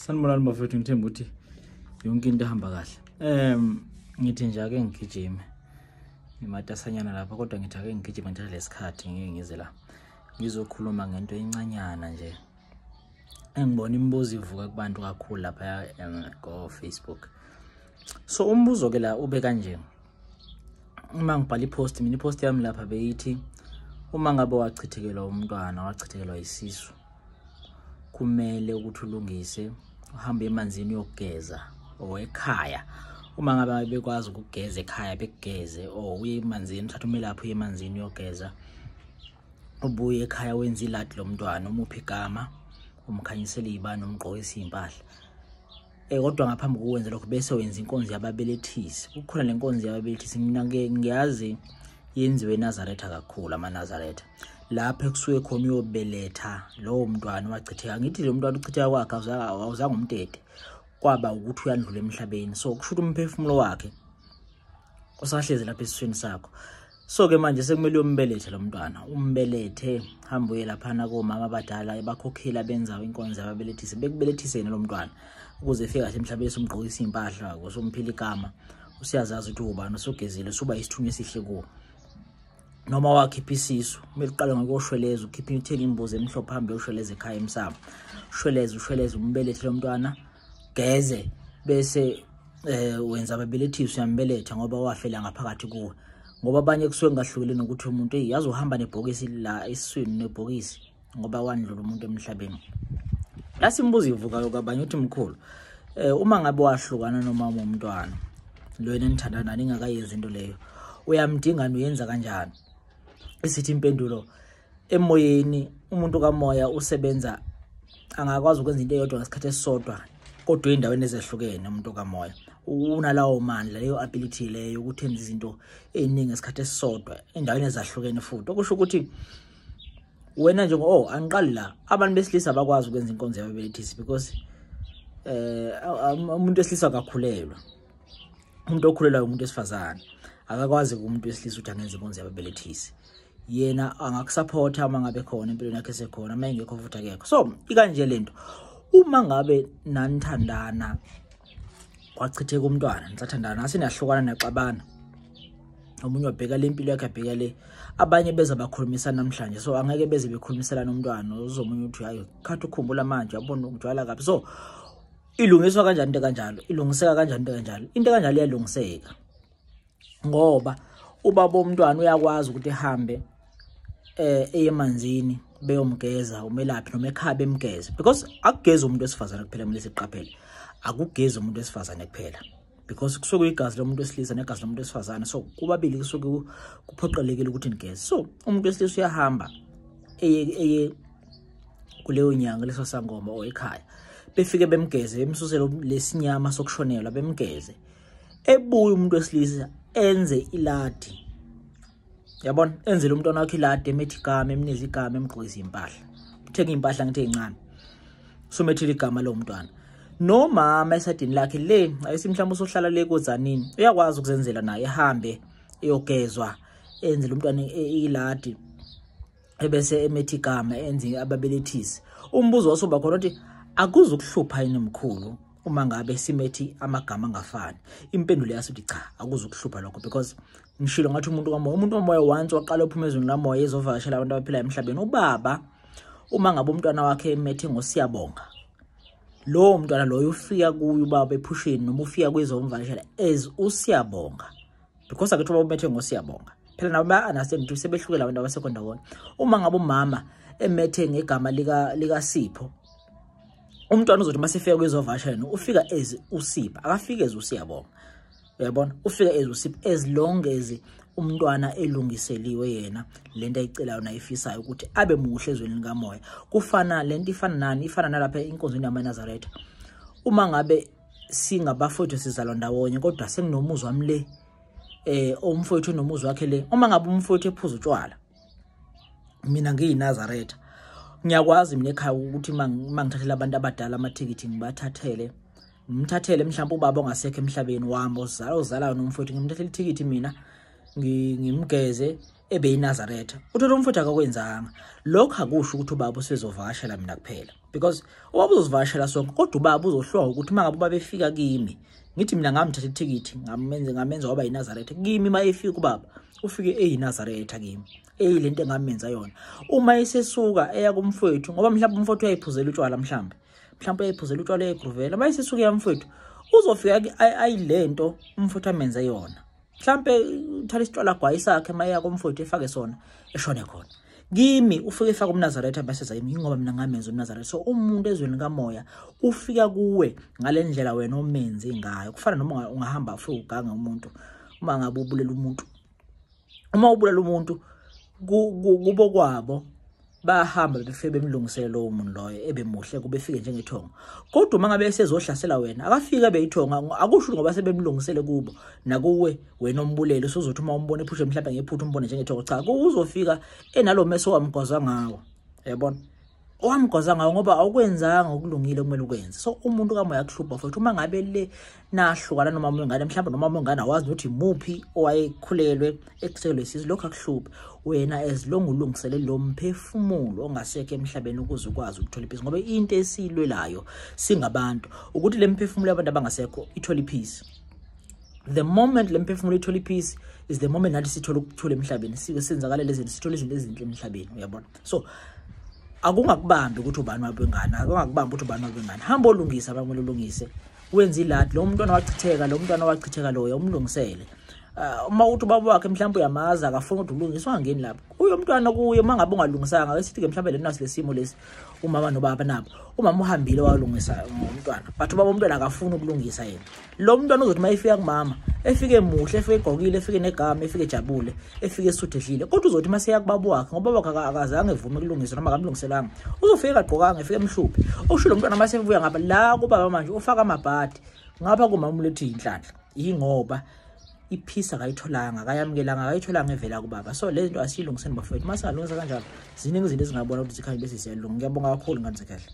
Sanibonani bafethu, ngithemba ukuthi yonke into ihamba kahle. Ngithi nje ake ngigijime. Ngimatasanyana lapha kodwa ngithi ake ngigijime ngithathe lesikhathi ngeke ngize la. Ngizokhuluma ngento encanyana nje. Engibona imibuzo ivuka kubantu kakhulu lapha ko Facebook. So umbuzo ke la ube kanje. Uma ngibhala ipost, mina ipost yami lapha beyithi uma ngabe wachithekelwa umntwana, wachithekelwa isisu, kumele ukuthi ulungise uhambe emanzini uyogeza or ekhaya. Uma ngabe bekwazi ukugeza ekhaya bekugeze, or uye emanzini, uthathe umelaphi uye emanzini uyogeza, ubuye ekhaya wenze iladi lomntwana, umuphe igama, umkhanyisele izibani, umgqokise impahla. Kodwa ngaphambi kokwenza lokho bese wenza inkonzo yababelethisi. Kukhona lenkonzo yababelethisi, mina ke ngiyazi yenziwe eNazaretha kakhulu, amaNazaretha. Lapho ekusuke khona uyobeletha lowo mntwana wachitheka. Ngithi lo mntwana uchitheka kwakhe awuzange umtete, kwaba ukuthi uyandlula emhlabeni. So kusho ukuthi umphefumulo wakhe usahlezi lapha esiswini sakho. So ke manje sekumele uyombelethe lo mntwana, umbelethe, hamba uye laphana komama abadala ebakhokhela benza inkonzo yababelethisi, bekubelethise yena lo mntwana ukuze efike kahle emhlabeni. Usumgqokisa impahla, usumphila igama, usiyazazi ukuthi ubani, usugezile, usuba isithunywa esihle kuwo. Noma wakhipha isisu, kumele uqale ngokuyoshweleza, ukhiphe uthenge imbuzi emhlophe, hambe uyoshweleza ekhaya emsamo, ushweleze ushweleze, umbelethe lo mntwana, geze, bese wenza ababelethisi, uyambeletha ngoba wafela ngaphakathi kuwe. Ngoba abanye kusuke kungahlukile nokuthi umuntu yazi uhamba nebhokisi la esiswini, nebhokisi ngoba wandlula umuntu emhlabeni. La simbuzo ivukayo kwabanye uthi mkhulu, uma ngabe wahlukana nomama womntwana lo yena nithandana ningakayenzi into leyo, uyamdinga uyenza kanjani? Isithi impendulo, emoyeni umuntu kamoya usebenza, angakwazi ukwenza into eyodwa ngesikhathi esisodwa kodwa endaweni ezehlukene. Umuntu kamoya unalawo mandla, leyo ability leyo ukuthi enze izinto eziningi ngesikhathi esisodwa endaweni ezahlukene. Futhi okusho ukuthi wena nje angiqali la, abantu besilisa abakwazi ukwenza inkonzo yababelethisi because umuntu wesilisa akakhulelwa, umuntu okhulelwayo umuntu wesifazane, akakwazi umuntu wesilisa ukuthi angenze inkonzo yababelethisi. Yena angakusupporta uma ngabe khona empilweni yakhe esekhona, uma engekho futhi akekho. So ikanje lento, uma ngabe nanithandana kwachitheka umntwana, nisathandana asinahlukana naxabana, omunye wabheka le impilo yakhe abheka le, abanye beza bakhulumisana namhlanje, so angeke beze bekhulumiselana umntwana, uzomunye uthi hayi khathi ukhumbula manje, yabona ukujwayela kabi. So ilungiswa kanjani into kanjalo? Ilungiseka kanjani into kanjalo? Into kanjalo iyalungiseka ngoba ubaba womntwana uyakwazi ukuthi ehambe eyemanzini beyomgeza umelaphi noma ekhaya bemgeze, because akugezi umuntu wesifazane kuphela, kumele siqaphele, akugezi umuntu wesifazane kuphela because kusuke igazi lomuntu wesilisa negazi lomuntu wesifazane, so kubabili kusuke kuphoqelekile ukuthi nigeze. So umuntu wesilisa uyahamba eye kuleyo nyanga, leso sangoma or ekhaya, befike bemgeze, bemsusele lesinyama sokushonelwa, bemgeze, ebuye umuntu wesilisa enze iladi, yabona, enzele umntwana wakhe iladi, emethi igama, emnize igama, emgqokise impahla, uthenga impahla ngithi ezincane, sumethile igama lo mntwana. Nomama esadini lakhe le ayisi mhlawumbe usohlala le kozanini, uyakwazi ukuzenzela naye, ehambe eyogezwa, enzele umntwana iladi, ebese emethi igama, enze ababelethisi. Umbuzo wasoba khona uthi akuzukuhlupha yini mkhulu uma ngabe simethi amagama angafani? Impendulo yasuthi cha, akuzukuhlupha lokho, because ngishilo ngathi umuntu kamoya, umuntu kamoya once waqala uphuma ezweni lamoya ezovakashela abantu abaphila emhlabeni. Ubaba uma ngabe umntwana wakhe emethe ngoSiyabonga, lowo mntwana loyo ufika kuye ubaba ephusheni noma ufika kwezomvakashela as uSiyabonga, because akuthiwa umethe ngoSiyabonga phela, nabo ba-understand ukuthi sebehlukile abantu abasekho ndawonye. Uma ngabe umama emethe ngegama likaSipho, umntwana uzothi masefika kwezovakashela ufika as uSipho, akafike as uSiyabonga, uyabona, ufika as uSipho. As long as umntwana elungiseliwe yena lento ayicelayo nayifisayo ukuthi abe muhle ezweni likamoya. Kufana lento ifana nani? Ifana nalapha enkonzweni yamaNazaretha. Uma ngabe singabafowethu sizalwa ndawonye kodwa senginomuzwa wami le, umfowethu nomuzwa wakhe le, uma ngabe umfowethu ephuza utshwala, mina ngiyiNazaretha, ngiyakwazi mina ekhaya ukuthi uma ngithathela abantu abadala amathikithi ngibathathele, ngimthathele mhlawumbe ubaba ongasekho emhlabeni wami ozalayo nomfowethu, ngimthathele ithikithi mina ngimgeze, ebeyiNazaretha, uthola umfowethu akakwenzanga. Lokho akusho ukuthi ubaba usezovakashela mina kuphela, because ubaba uzosivakashela sonke, kodwa ubaba uzohlwa ukuthi uma ngabe ubaba efika kimi, ngithi mina ngamthatha ithikithi ngamenza waba yiNazaretha kimi, uma efika ubaba ufike eyiNazaretha kimi, eyilento engamenza yona. Uma esesuka eya kumfowethu, ngoba mhlawumbe umfowethu uyayiphuzela utshwala, mhlawumbe uyayiphuzela utshwala, uyayigruvela, uma esesuka eya mfowethu uzofika ayilento umfowethu amenze yona. Mhlambe uthatha isitshwala gwayi sakhe mayeya kumfowethu efake sona eshone khona. Kimi ufike efaka umNazaretha bese zayimi, ngoba mina ngamenza umNazaretha. So umuntu ezweni kamoya ufika kuwe ngale ndlela wena omenze ngayo. Kufana noma ungahamba ufike ugange umuntu, uma ngabe ubulela umuntu, uma ubulela umuntu kubo kwabo bahamba befike bemlungisele lowo muntu loyo ebemuhle kube efike njengethongo. Kodwa uma ngabe esezohlasela wena akafike beyithonga, akusho ngoba sebemlungisele kubo nakuwe wena ombulele usuzothi uma umbona ephushe mhlawumbe ngephutha umbone njengethongo. Cha, uzofika enalo meso wamgwaza ngawo, uyabona, owamgwaza ngawo ngoba awukwenzanga okulungile kumele ukwenze. So umuntu kamoya akuhlupha futhi uma ngabe le nahlukana noma umngane, mhlawumbe noma umngane awazi ukuthi imuphi owayekhulelwe ekusekelwe isisu, lokho akuhluphi wena as long ulungisele lo mphefumulo ongasekho emhlabeni ukuze ukwazi ukuthola ipeace. Ngoba into esiyilwelayo singabantu ukuthi le mphefumulo yabantu abangasekho ithole ipeace. The moment le mphefumulo ithole ipeace is the moment nathi sithola ukuthula emhlabeni, sike senzakale lezi zinto, sithole izinto ezinhle emhlabeni, uyabona. So akungakubambi ukuthi ubani wabengane, akungakubambi ukuthi ubani wabengane. Hamba olungisa abamele ulungise, wenze iladi lo mntwana wachitheka, lo mntwana wachitheka loyo umlungisele. Uma uthi ubaba wakhe mhlawumbe uyamaza akafuni ukuthi ulungise, ungangeni lapho uyo mntwana kuye. Uma ngabe ungalungisanga, ake sithi ke mhlawumbe lena lesimo lesi umama nobaba nabo, umama uhambile walungisa umntwana, but ubaba umntwana akafuni ukulungisa yena. Lo mntwana uzothi mayefika kumama efike muhle, efike egqokile, efike negama, efike ejabule, efike esuthe edlile, kodwa uzothi maseya kubaba wakhe, ngoba ubaba wakhe akazange evume ukulungisa noma akamlungiselanga, uzofika agqokanga efike emhluphe. Okusho lo mntwana masevuya ngapha la kubaba manje ufaka amabhadi ngapha kumama ulethe inhlanhla, yingoba iphisa akayitholanga, akayamukelanga, akayitholanga evela kubaba. So le zinto asiyilungiseni bafowethu. Uma singalungisa kanjalo ziningi izinto ezingabona ukuthi zikhanye bese siyalunga. Ngiyabonga kakhulu ngane zekhehla.